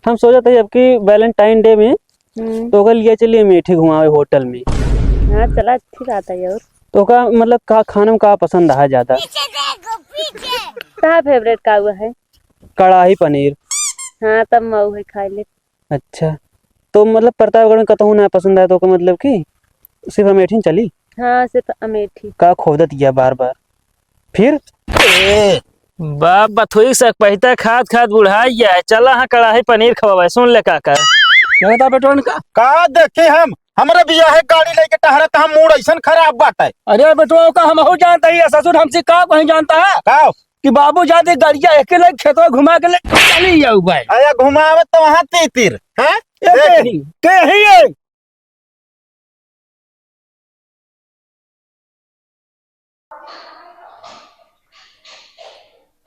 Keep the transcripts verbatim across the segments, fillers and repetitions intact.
हम सोचत हई अब की Valentine Day में हम्म। तो ओकर लिए चलिए अमेठी घुमावे होटल में। हाँ, चला, अच्छी बात है। और तो का मतलब का खाना में का पसंद है ज्यादा? का favourite का हुआ है? कढ़ाई पनीर। हाँ, तब मऊ है, खाए ले। अच्छा, तो मतलब प्रतापगढ़ में कतहूँ ना पसंद आए तो का मतलब कि सिर्फ अमेठी चली? हाँ, सिर्फ अमेठी। का खोदत गया बार बार फिर? ए, बाप बथुई से पैसा खात खात बुढ़ाई गया है। चला हाँ, कढ़ाई पनीर खवावे। सुन ले काका। कहता बेटवन का? का देखी हम? हमरे बियाहे गाड़ी लेके टहरत, हम मूड ऐसन खराब बाटे। अरे बेटवा, का हमहू जानता ही है ससुर, हमसे का कहीं जानता है? का? कि बाबू जाते गड़िया एक ले खेतवा घुमा के ले चली जाऊ भाई। अरे घुमावे तो वहाँ तीतिर, हैं? ए, देख। के ही, के ही ये?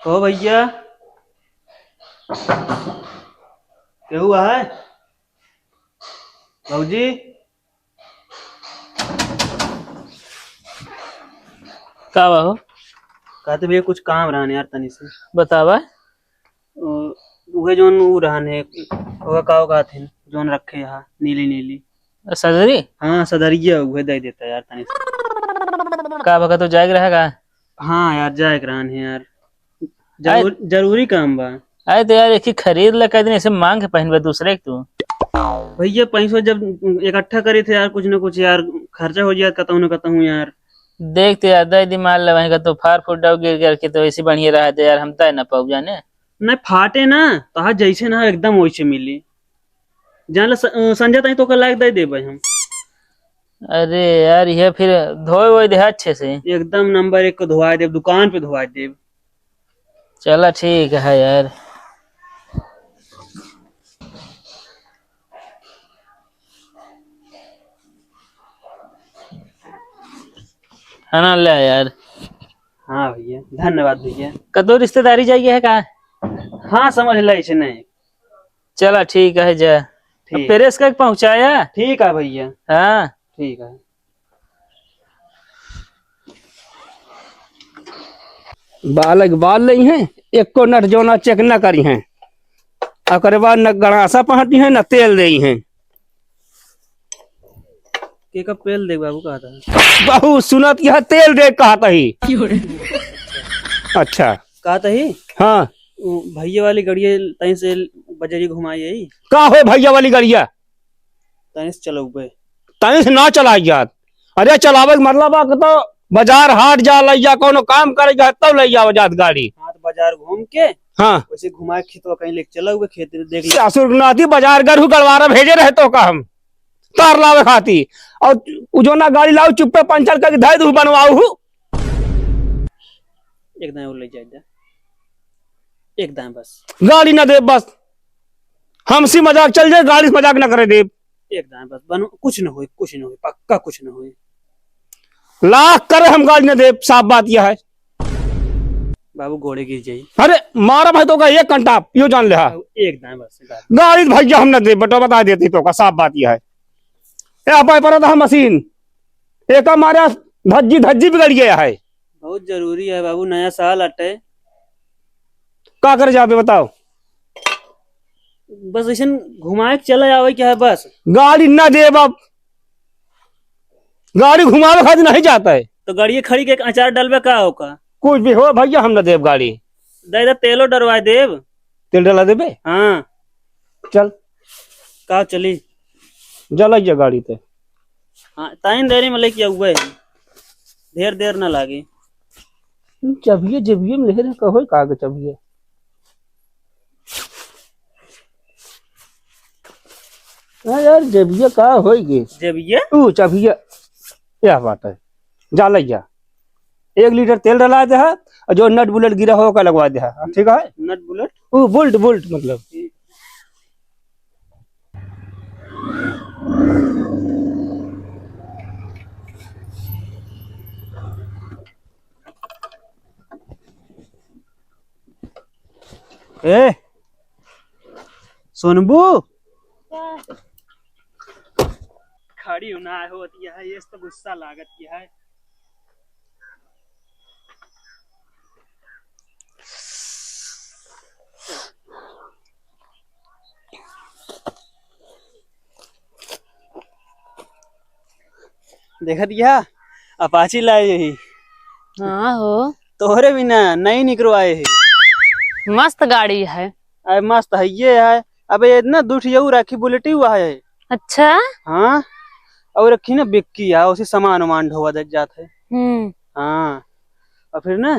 ओ भैया, केहू है? भौजी? का बा हो? कहते भैया, कुछ काम रहन यार, तनी से। बतावा। ओ, उहे जौन उ रहन है, ओका का, ओका कहत हैं, जौन रखे हा, नीली नीली। सदरी? हाँ, सदरिया उहे दे देता यार, तनी से। का बा, तो जाए के रहा का? हाँ यार, जाए के रहन है यार। जरूर-, आए- जरूरी काम बा। अरे तो यार, एक ही खरीद ले, कई दिन ऐसे मांग के पहनबे दूसरे के तू। भैया, पैसा जब इकट्ठा करे थे यार, कुछ न कुछ यार, खर्चा हो जाए कतहूँ न कतहूँ यार। देख तो यार, दे दी, मान ले वहीं का तो फार फूट जाओ गिर गिर के, तो ऐसे बढ़िया रहा दे यार, हम तय ना पाऊ जाने। नहीं फाटे ना, तोहार जैसे ना हो, एकदम वैसे मिली। जान ले स-, अ, संजय ताई तो का लायक दे देबे हम। अरे यार, ये फिर धोए वोए दे अच्छे से। एकदम नंबर एक को धोआ देब, दुकान पे धोआ देब। चला ठीक है यार। है ना, ले यार। हाँ भैया, धन्यवाद भैया। कतो रिश्तेदारी जाइए है का? हाँ, समझ ले इसे नहीं। चला ठीक है, जा। ठीक। प्रेस करके पहुँचाया। ठीक है भैया। हाँ। ठीक है। बालक बाल लई हैं, एको नट जोना चेक न करी हैं। ओकरे बाद न गड़ासा पहटी हैं, न तेल देई हैं। के का तेल दे बाबू कहत है? बाबू सुनत यह तेल दे कहत ही। अच्छा। कहत ही? हाँ। उ भैया वाली गड़िया तहीं से बजरी घुमाई आई। का हो भैया वाली गड़िया? तहीं से चलउबे। तहीं से ना चलाई जात। अरे चलावे के मतलब बा कि तो बाजार हाट जा लई जा, कोनो काम करे जा तब लई जावे जात गाड़ी। हाँ, तो बाजार घूम के हाँ। वैसे घुमाए खेतवा कहीं लेके चलउबे, खेत देख ले। ससुर नाती बाजार गरहू गड़वारा भेजे रहे तो का हम तार लावे खाती। और उ जोना गाड़ी लाऊ चुप्पे पंचर करके धई दू बनवाऊ। एक दाएं और ले जाए दे। एक दाएं बस। गाड़ी ना दे बस। हमसे मजाक चल जाए, गाड़ी से मजाक ना करे देब। एक दाएं बस, बनो, कुछ न होई, कुछ न होई, पक्का कुछ न होई। लाख करे हम गाड़ी ना देब, साफ बात यह है। बाबू गोड़े गिर जाई। अरे मारा भाई तो का एक कंटाप, यो जान ले हा। बाबू, एक दाएं बस, एक दाएं। गाड़ी भैया हम ना देब, बटवा बता देती तो का, साफ बात यह है। ए, आप पर था मशीन, एका मारे धज्जी, धज्जी बिगड़ गया है। बहुत जरूरी है बाबू, नया साल अटे। का करे जाबे बताओ? बस ऐसन घुमाए के चले आवे के है बस। गाड़ी ना देब अब, गाड़ी घुमावे खातिर नहीं जाता है। तो गाड़िए खड़ी के अचार डलबे का ओका? कुछ भी हो भैया, हम ना देब गाड़ी। दे दे, तेलो डरवा देब। तेल डला देबे? हाँ। चल। का चली? जलाई जा गाड़ी ते। हाँ, ताइन देरी में लेके आउबे। ढेर देर ना लागे। चबिये जेबिये में लेहे रहे, का होई का के चबिये? हाँ यार, जेबिये का होई गे? जेबिये? ऊ चबिये। यह बात है। जा लइया। एक लीटर तेल डला दे है, और जो नट बुलेट गिरा हो, ओका लगवा दे है। ठीक है? नट बुलेट? ऊ बुल्ट, बुल्ट मतलब। ठीक। ए, सुनबू? का? खड़ी होना है होती है, ये तो गुस्सा लागत की है। देखत यह अपाची लाए ही। हाँ हो। तोहरे बिना नहीं निकरवाए ही। मस्त गाड़ी है। अरे मस्त है ये है। अबे इतना दू ठियऊ राखी बुलेट ही हुआ है। अच्छा। हाँ। और रखी ना बिक्की है, उसी सामान वामान ढोवा दे जात है। हम्म। हाँ। और फिर ना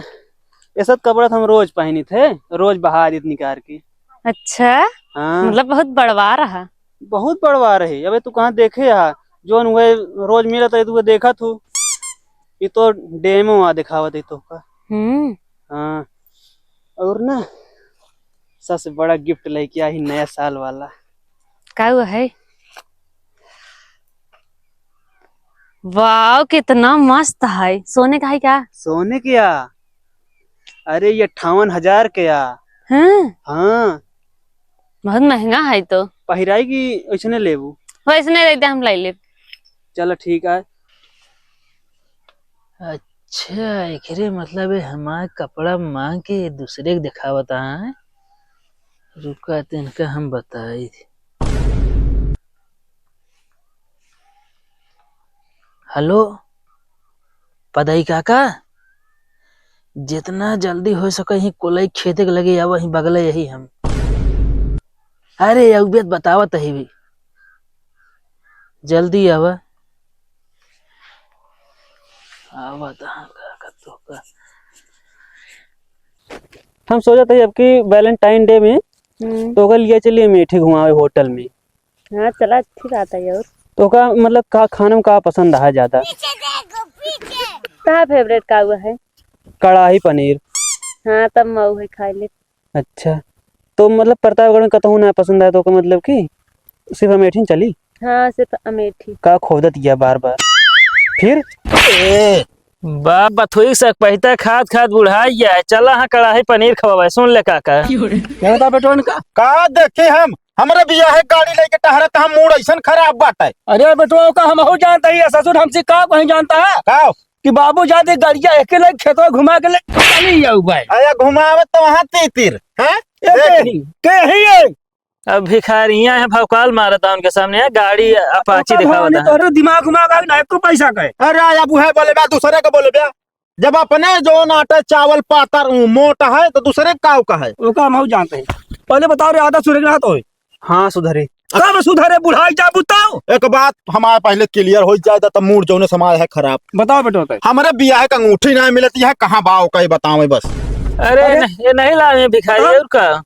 ये सब कपड़ा तो हम रोज पहनी थे, रोज बहा देत निकाल के। अच्छा। हाँ। मतलब बहुत बड़वा रहा। बहुत बड़वा रही। अबे तू कहाँ देखे हा, जोन हुए रोज मिलत रही, तू देखत हो। ये तो डेमो आ दिखावत है तोहका। हम्म। हाँ। और ना सबसे बड़ा गिफ्ट लेके आई नया साल वाला। का हुआ है? वाओ, कितना मस्त है। सोने का है क्या? सोने क्या? अरे, ये अट्ठावन हजार के आ। हाँ? हाँ। बहुत महंगा है तो। पहिराई की ऐसने लेबू? वैसने लेते हम लाई लेब। चलो ठीक है। अच्छा, एकरे मतलब है हमार कपड़ा मांग के दूसरे के दिखावत है। रुका, तो इनका हम बताई। हेलो, पदई काका, जितना जल्दी हो सके ही कोलई खेते के लगे आवा, ही बगले यही हम। अरे, अउबे त बतावत ही भी, जल्दी आवा। आवा त हाँ, का, का, तो का। हम सोचत ही अब की Valentine Day में हम्म। तो ओकर लिए चलिए मेठी घुमावे होटल में। हाँ, चला, अच्छी बात है। और तो का मतलब का खाना में का पसंद है ज्यादा? का फेवरेट का हुआ है? कढ़ाई पनीर। हाँ, तब मऊ है, खाई ले। अच्छा, तो मतलब प्रतापगढ़ में कतहूँ ना पसंद आए तो का मतलब कि सिर्फ अमेठी चली? हाँ, सिर्फ अमेठी। का खोदत गया बार बार फिर? ए, बाप बथुई से पैसा खात खात बुढ़ा गया है। चला हाँ, कढ़ाई पनीर खवावे। सुन ले काका। क्या बता बेटवन का? का देखे हम? हमरे बियाहे गाड़ी लेके टहरत, हम मूड ऐसन खराब बाटे। अरे बेटवा, का हमहू जानता ही है ससुर, हमसे का कहीं जानता है? का? कि बाबू जाते गड़िया एक ले खेतवा घुमा के ले चली जाऊ भाई। अरे घुमावे तो वहाँ तीतिर, हैं? ए, देख। के ही, के ही है? अब भिखारियां हैं, भौकाल मारता उनके सामने, गाड़ी अपाची ओका दिखावत भवानी है। तोहरे दिमाग घुमा गई ना, एको पैसा का है। अरे अब उहे बोले बा, दूसरे के बोले बा। जब अपने जौन आटे चावल पातर ऊ मोट है, तो दूसरे का का है? ओका हम हऊ जानते हैं। पहले बताओ रे, आदत सुधरे ना तो है। हाँ, सुधरे। कब सुधरे? बुढ़ाई जा बुताओ। एक बात हमारे पहले clear हो जाए, तो मूड जौने समय है खराब। बताओ बेटो, बताओ। हमरे बियाह के अंगूठी नहीं मिलती है, कहाँ बाव का बतावे बस। अरे, अरे। न-, ये नहीं लाए हैं भिखारी, हाँ? और का?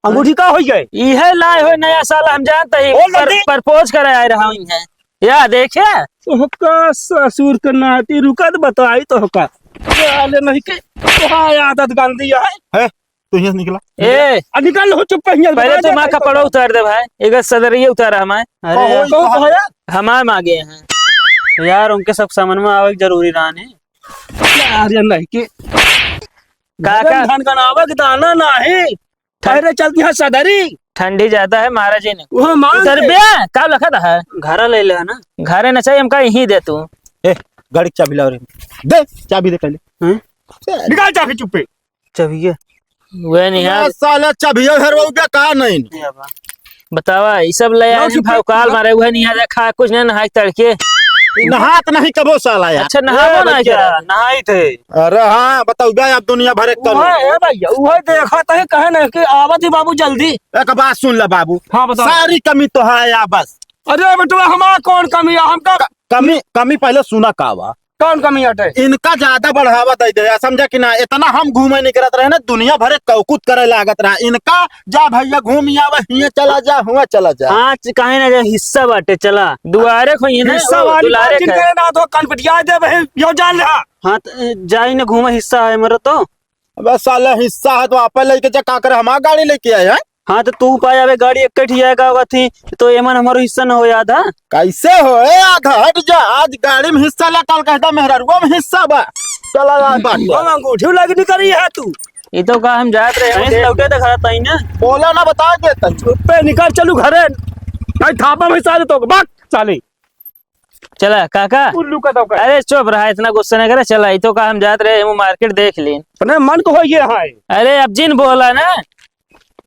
अंगूठी का होई गए? इहे लाए हो नया साल, हम जानते ही ओ पर-, लड़की। Propose करे आए रहा हूँ इन्हें। या देखे? तोहका ससुर के नाती, रुका तो बताई तोहका। साले नहीं के, तोहार आदत गंदी है। है? तू यहाँ से निकला। ए, आ निकाल लो, चुप है, यहाँ पहले बता तू दे माँ भाई कपड़ा तोहका। उतार दे भाई, एक सदरिये उतारा हमारे। अरे कहो, यार, कहो, कहो यार। हमारे माँ गए हैं। यार, उनके सब समझ में आवे के जरूरी रहने। यार, ये नहीं के। काका। धन गनावे के दाना नाही। ठंड-, ठहरे चलती है सदरी। ठंडी ज्यादा है महाराज जी ने। वो मांग उधर ले। बे, का लखत है? घरा ले ले ना। घरे न चाहिए, हमका यहीं दे तू। ए, गाड़ी की चाबी लाओ रे। दे, चाबी दे पहले। हैं? निकाल चाबी चुप्पे। चाबी है? वह नहीं है। साला चाबी है, घर वो बे का नहीं? ये बा। बतावा, ई सब ले लाओ आए हैं, चुप। भौकाल मारे, उहे निहा जा, खा कुछ नहीं, नहाए तड़के। नहात नहीं कबो साला यार। अच्छा, नहाबो ए, ना भैया। क्या? नहाई थे। अरे हाँ, बताओ बे, आप दुनिया भर एक करो। उहे है भैया, उहे देखा तो है, कहे नहीं कि आवत ही बाबू जल्दी। एक बात सुन ले बाबू। हाँ, बताओ। सारी कमी तो है यार बस। अरे बेटवा, हमारा कौन कमी है? हमका क-, कमी, कमी पहले सुना का बा। कौन कमी हटे? इनका ज्यादा बढ़ावा दे दे, समझा कि ना? इतना हम घूमे निकरत रहे ना, दुनिया भरे कौकुत करे लागत रहा। इनका जा भैया घूम आवे, हिये चला जा, हुआ चला जा। हाँ, च-, काहे ना जा, हिस्सा बाटे, चला। दुआरे खोइए ना, हिस्सा ओ, वाली दुलारे बात जिन खाए। करे ना तो कनपटिया दे भाई, यो जान ले। हाँ, त, जाई ना घूमे, हिस्सा है मेरा तो। अबे साला हिस्सा है तो आपे लेके जा, का करे, हमार गाड़ी लेके आए हैं? हाँ, तो तू पाए अबे गाड़ी एक ठिया का होगा थी, तो एमन हमारो हिस्सा न हो आधा। कैसे हो ए आधा? हट जा, आज गाड़ी में हिस्सा ला, कल कहता मेहररुआ में हिस्सा बा। चला जा बात। हम अंगूठी लगी नहीं करी है तू। ये तो का हम जात रहे हैं, भैंस लौटे तो खड़ा ताई ना। बोला ना, बता देता। चुप्पे निकल चलू घरे। नहीं थापा में साले तो बक साले। चला काका। उल्लू का दौका। अरे चुप रहा, इतना गुस्सा नहीं करे। चला, ये तो का हम जात रहे हैं, वो मार्केट देख लें। अपने मन को हो ये है। अरे अब जिन बोला ना।